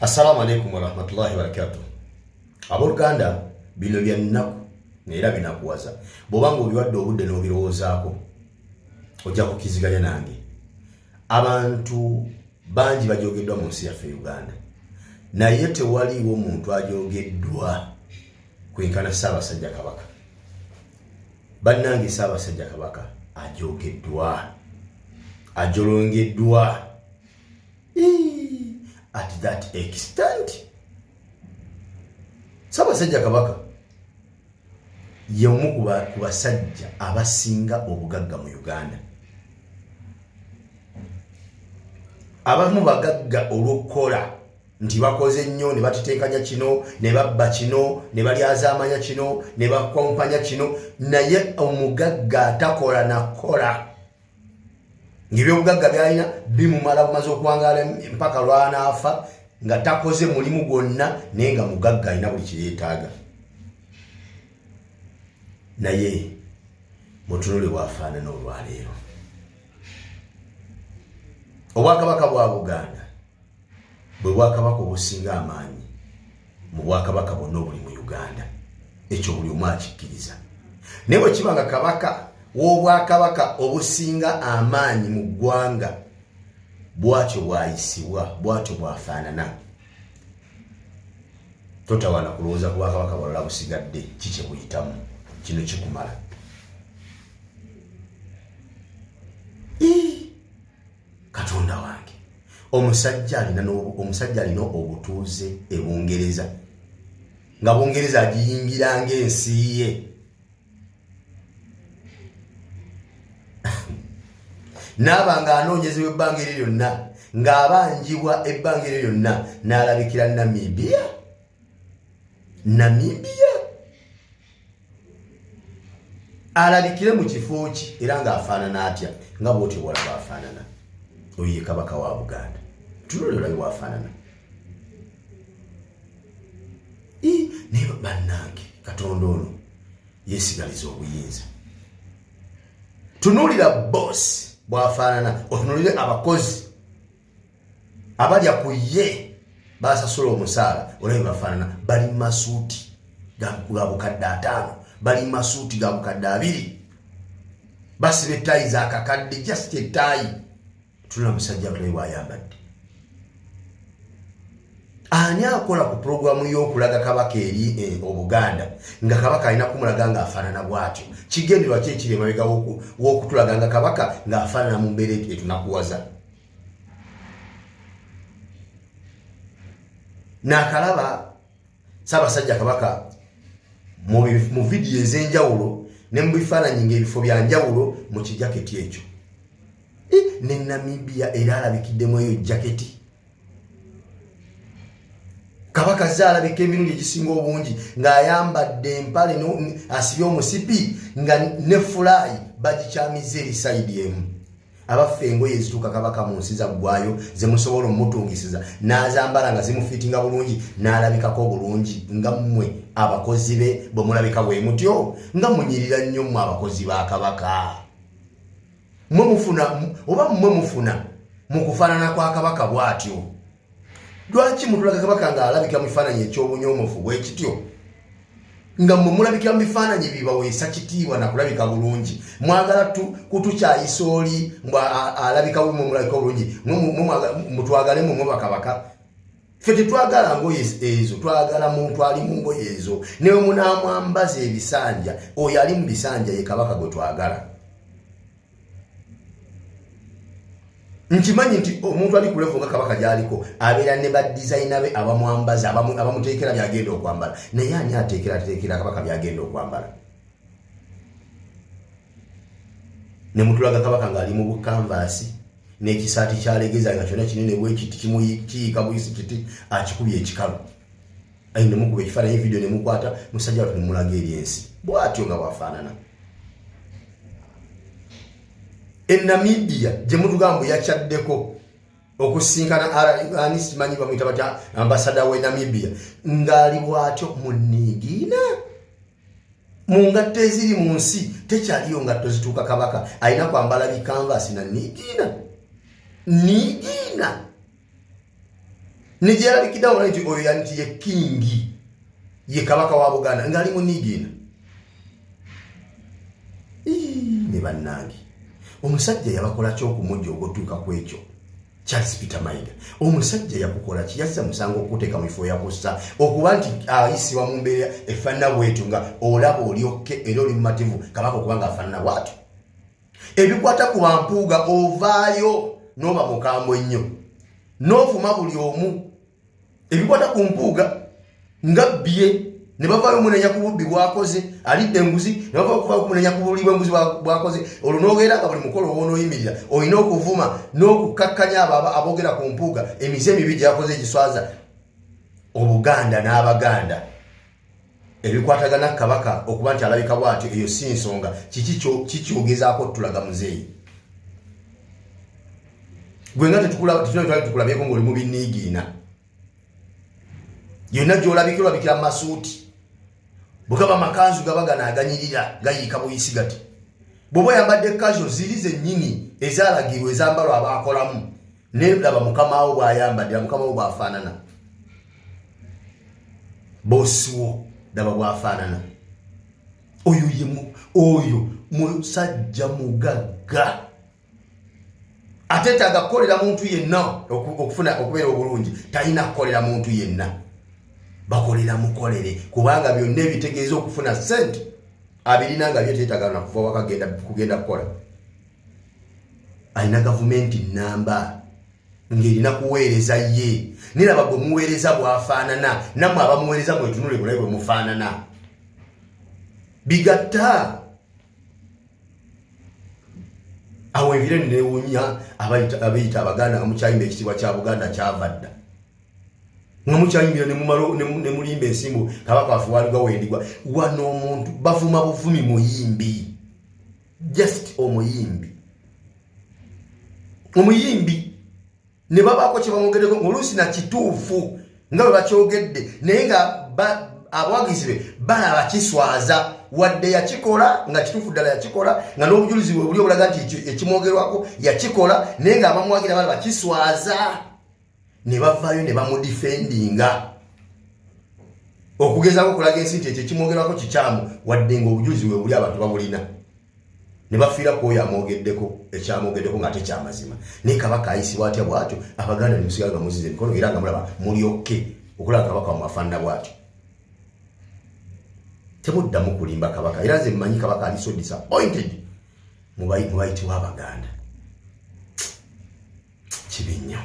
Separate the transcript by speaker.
Speaker 1: Assalamu alaikum warahmatullahi wabarakatuh. Abooluganda, bino bya nnaku era binakuwaza. Bw'oba ng'obiwadde obudde n'obirowoozaako, ojja kukkiziganya nange. Abantu bangi bajogeddwa mu nsi yaffe Uganda, naye tewaliiwo muntu ajogeddwa kwenkana Ssaabasajja Kabaka. Bannange, Ssaabasajja Kabaka ajogeddwa, ajolongeddwa at that extent. Ssaabasajja Kabaka y'omu ku basajja abasinga obugagga mu Uganda. Abamu bagagga olw'okukola nti bakoze nnyo ne batetenkanya kino ne babba kino ne balyazaamanya kino ne bakompanya kino, naye omugagga atakola nakola ng'ebyobugagga byalina bimumala bumaze okuwangaala mpaka lwanaafa nga takoze mulimu gwonna, naye nga mugagga alina buli kyeyeetaaga. Naye mutunule bwafaanana olwaleero. Obwakabaka bwa Buganda bwe bwakabaka obusinga amaanyi mu bwakabaka bwonna obuli mu Uganda. Ekyo buli omu akikkiriza. Naye bwe kiba nga kabaka w'obwakabaka obusinga amaanyi mu ggwanga bwatyo bwayisibwa, bwatyo bwafaanana, totawaana kulowooza ku bwakabaka balala busigadde kikye buyitamu. Kino kikumala. Katonda wange, omusajja alina obutuuze e Bungereza, nga Bungereza agiyingira ng'ensi ye, naaba nga anoonyezebwa ebbanga eryo lyonna, ng'abanjibwa ebbanga eryo lyonna, n'alabikira Namibia. Namibia alabikire mu kifo ki era ng'afaanana atya? Nga bwotyo bwolaba afaanana. Oyo ye kabaka wa Buganda. Tunule olabe bwafaanana. Naye bannange, Katonda ono yesigaliza obuyinza. Tunuulira bosi bw'afaanana, otunulire abakozi abalya ku ye basasula omusaala, olabe bafaanana. Bali masuuti ga bukadde 50, bali masuuti ga bukadde 20, basiba ettaayi zakakadde, just ettaayi. Tunula musajja tulabe bwayambadde. Ani akola ku pulogulaamu y'okulaga kabaka eri Obuganda nga kabaka alina kumulaga ng'afaanana bw'atyo? Kigenderwa ki ekiri emabega w'okutulaga nga kabaka ng'afaanana mu mbeera etunakuwaza? Naakalaba Ssaabasajja Kabaka mu vidiyo ez'enjawulo ne mu bifaananyi ng'ebifo bya njawulo mu kijaketi ekyo. Ne Namibia era alabikiddemu eyo jaketi. Kabaka azze alabika emirundi egisinga obungi ng'ayambadde empale, asibye omusipi, nga ne fulaayi bagikyamizza eri sayidi emu. Abaffe, engoye ezituuka kabaka mu nsi zaggwayo zemusobola omutungisiza n'azambala nga zimufiitinga bulungi n'alabikako obulungi, nga mmwe abakozi be bwe mulabika bwe mutyo, nga munyirira nnyo mmwe abakozi ba kabaka? Mwe mufuna oba mmwe mufuna mu kufaanana kwa kabaka bw'atyo? Lwaki mutulaga kabaka ng'alabika mu kifaananyi eky'obunyoomofu bwe kityo, nga mmwe mulabikira mu bifaananyi bibaweesa kitiibwa nakulabika bulungi? Mwagala kutukyayisa oli mbu alabika bumwe mulabika obulungi, mutwagale mmwe bakabaka. Ffe tetwagala ngoye ezo, twagala muntu ali mu ngoye ezo. Newe munaamwambaza ebisanja, oyo ali mu bisanja ye kabaka gwe twagala. Nkimanyi nti omuntu ali ku level nga kabaka gy'aliko abeera ne badizayina be abamwambaza, abamuteekera byagenda okwambala. Naye ani ateekerateekera kabaka byagenda okwambala? Ne mutulaga kabaka ng'ali mu bukanvaasi n'ekisaati kyalegeza nga kyonna kinene bwekiti, kiyiika buyisi kiti, akikubye ekikalu. Ayi, ne mukuba ekifaananyi, vidiyo, ne mukwata musajja watu ne mulaga eri ensi bw'atyo nga bw'afaanana. E Namibia gye mutugamba yakyaddeko okusinkana ani, simanyi bamuyita batya, ambasada we Namibia, ng'ali bw'atyo mu niigiina, mu ngatto eziri mu nsi. Tekyaliyo ngatto zituuka kabaka. Alina kwambala bikanvaasi na niigiina, niigiina. Negyerabikiddewo nti oyo nti ye king, ye kabaka wa Buganda, ng'ali munigiina. Ne bannange, omusajja yabakola ki okumujja ogotuuka ku ekyo? Charles Peter Mayiga, omusajja yakukola ki? Yazza musango okuteeka mu bifo yakussa okuba nti ayisibwa mu mbeera efaanana bwetyo, nga olaba olyokke era oli mumativu kabaka okuba nga afaanana bwatyo. Ebikwata ku bampuuga, ovaayo n'oba mukambwe ennyo n'ovuma buli omu. Ebikwata ku Mpuuga nga bbye, ne bavaayo omunenya ku bubbi bwakoze, alidde enguzi, ne bavaayo okuva kumunenya ku buli bwenguzi bwakoze. Olwo n'ogeera nga buli mukolo wonooyimirira olina okuvuma n'okukakkanya abo aboogera ku Mpuuga, emize emibi gyakoze egiswaza Obuganda n'Abaganda. Ebikwatagana kabaka okuba nti alabika bwatyo, eyo si nsonga. Kiki kikyogezaako otulaga, muzeeyi? Gwe nga tetwali tukulabyeko ngaoli mu biniigiina yonna gyolabikira, olabikira mu masuuti, bwegaba makanzu gaba gano aganyirira gayiika buyisi gati. Bw'oba oyambadde casual ziri zennyini ezalagirwa ezambalwa abaakolamu, nelaba mukamawo bw'ayambadde, mukamawo bw'afaanana, boss wo daba bw'afaanana. Oyo ye oyo musajja mugagga, ateetaaga kukolera muntu yenna okufuna okubeera obulungi. Talina kukolera muntu yenna, bakolera mukolere, kubanga byonna ebitegeeza okufuna sente abirina, nga byeteetaaga nakuva waka kugenda kukola. Alina gavumenti namba ng'erina kuweereza ye. Niraba gwe muweereza bw'afaanana, nammwe abamuweereza mwetunule bulabe bwe mufaanana. Bigatta awo envire newunya abeyita Abaganda nga mukyayimba ekitiibwa kya Buganda kyava dda, nga mukyayimbira nemulimba ensimbu kabaka waffe waligwa wendigwa. Wano omuntu bavuma buvumi muyimbi, just omuyimbi, omuyimbi, ne babaako kye bamwogeddeko oluusi na kituufu nga bwe bakyogedde, naye nga abawagizi be balaba kiswaza, wadde yakikola nga kituufu ddala yakikola, nga n'obujulizi bwe buli obulaga nti ekimwogerwako yakikola, naye nga abamuwagira balaba kiswaza, ne bavaayo ne bamudefendinga okugezaako okulaga ensi nti ekyo ekimwogerwako kikyamu, wadde nga obujulizi bwe buli, abantu babulina, ne bafiira ku oyo amwogeddeko ekyamwogeddeko nga ate kyamazima. Naye kabaka ayisibwa atya bwatyo, Abaganda ne musigala nga muziza emikono era nga mulaba mulyokke okulaba kabaka wamwe afaanana bwatyo? Temuddamu kulimba kabaka. Era nze mmanyi kabaka ali so disappointed mubayitibwa Abaganda. Kibi nnyo.